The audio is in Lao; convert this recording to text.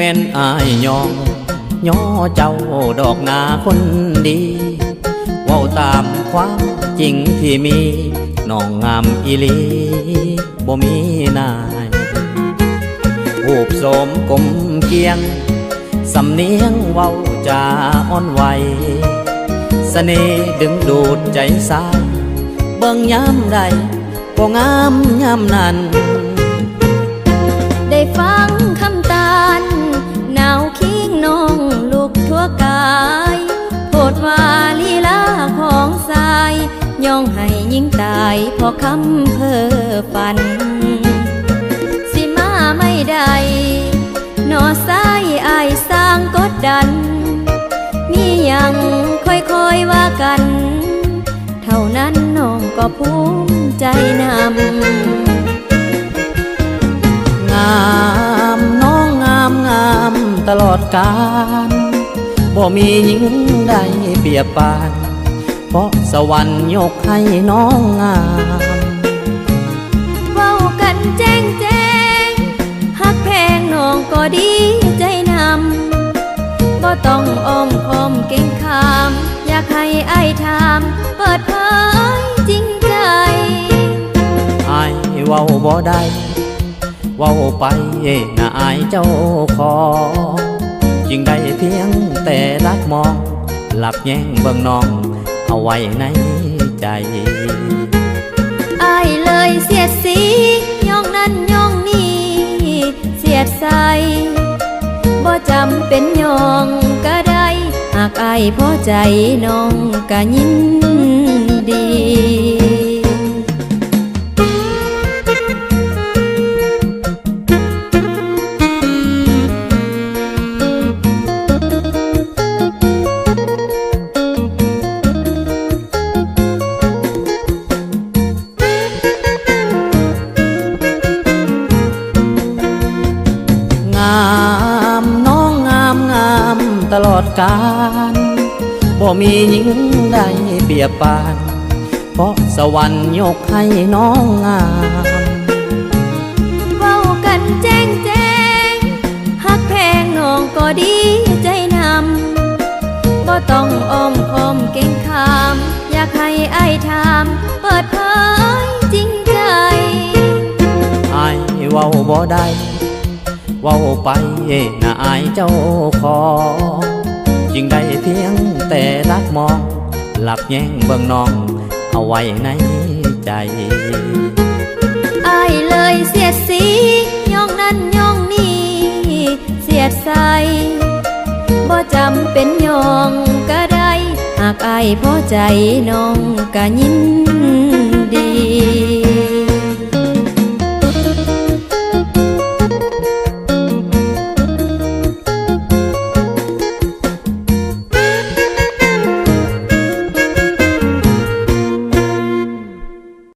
ແມ່ນອ້າຍຍ້ອງຍໍເຈົ້າດອກນາຄົນດີ ເວົ້າຕາມຄວາມຈິງທີ່ມີ ນ້ອງງາມອີ່ຫຼີ ບໍ່ມີນາຍ ຮູບໂສມກົມກຽງ ສຳນຽງເວົ້າຈາອ່ອນໄຫວ ສະເໜ່ດຶງດູດໃຈຊາຍ ເບິ່ງຍາມໃດກໍງາມຍາມນັ້ນ ໄດ້ຟັງຄຳຕ້ານ ໜາວຄີງນ້ອງລຸກທົ່ວກາຍ ໂພດວ່າລີລາຂອງຊາຍ ຍ້ອງໃຫ້ຍິງຕາຍເພາະຄຳເພ້ອຝັນ ຊິມາໃໝ່ໃດ ໜໍ່ຊາຍອ້າຍຊ່າງກົດດັນ ມີຫຍັງຄ່ອຍໆວ່າກັນ ເທົ່ານັ້ນນ້ອງກໍພູມໃຈນຳ ງາມນ້ອງງາມງາມຕະຫຼອດການ ບໍ່ມີຍິງໃດປຽບປານ ເພາະສະຫວັນຍົກໃຫ້ນ້ອງງາມ ເວົ້າກັນແຈ້ງໆ ຮັກແພງນ້ອງກໍດີໃຈນຳ ບໍ່ຕ້ອງອ້ອມຄ້ອມເກັງຂາມ ຢາກໃຫ້ອ້າຍຖາມ ເປີດເຜີຍຈິງໃຈ ອ້າຍເວົ້າບໍ່ໄດ້ ເວົ້າໄປໜ້າອາຍເຈົ້າຂອງ ຈຶ່ງໄດ້ພຽງແຕ່ລັກມອງ ລັກແຍງເບິ່ງນ້ອງເອົາໄວ້ໃນໃຈ ອ້າຍເລີຍສຽດສີ ຍ້ອງນັ້ນຍ້ອງນີ້ ສຽດໃສ່ ບໍ່ຈຳເປັນຍ້ອງກະໄດ້ ຫາກອ້າຍພໍໃຈນ້ອງກະຍິນດີ ງາມນ້ອງງາມງາມຕະຫຼອດການ ບໍ່ມີຍິງໃດປຽບປານ ເພາະສະຫວັນຍົກໃຫ້ນ້ອງງາມ ເວົ້າກັນແຈ້ງແຈ້ງ ຮັກແພງນ້ອງກໍດີໃຈນຳ ບໍ່ຕ້ອງອ້ອມຄ້ອມເກັງຂາມ ຢາກໃຫ້ອ້າຍຖາມ ເປີດເຜີຍຈິງໃຈ ອ້າຍເວົ້າບໍ່ໄດ້ ເວົ້າໄປໜ້າອາຍເຈົ້າຂອງ ຈຶ່ງໄດ້ພຽງແຕ່ລັກມອງ ລັກແຍງເບິ່ງນ້ອງເອົາໄວ້ໃນໃຈ ອ້າຍເລີຍສຽດສີ ຍ້ອງນັ້ນຍ້ອງນີ້ ສຽດໃສ່ ບໍ່ຈຳເປັນຍ້ອງກະໄດ້ ຫາກອ້າຍພໍໃຈນ້ອງກະຍິນດີ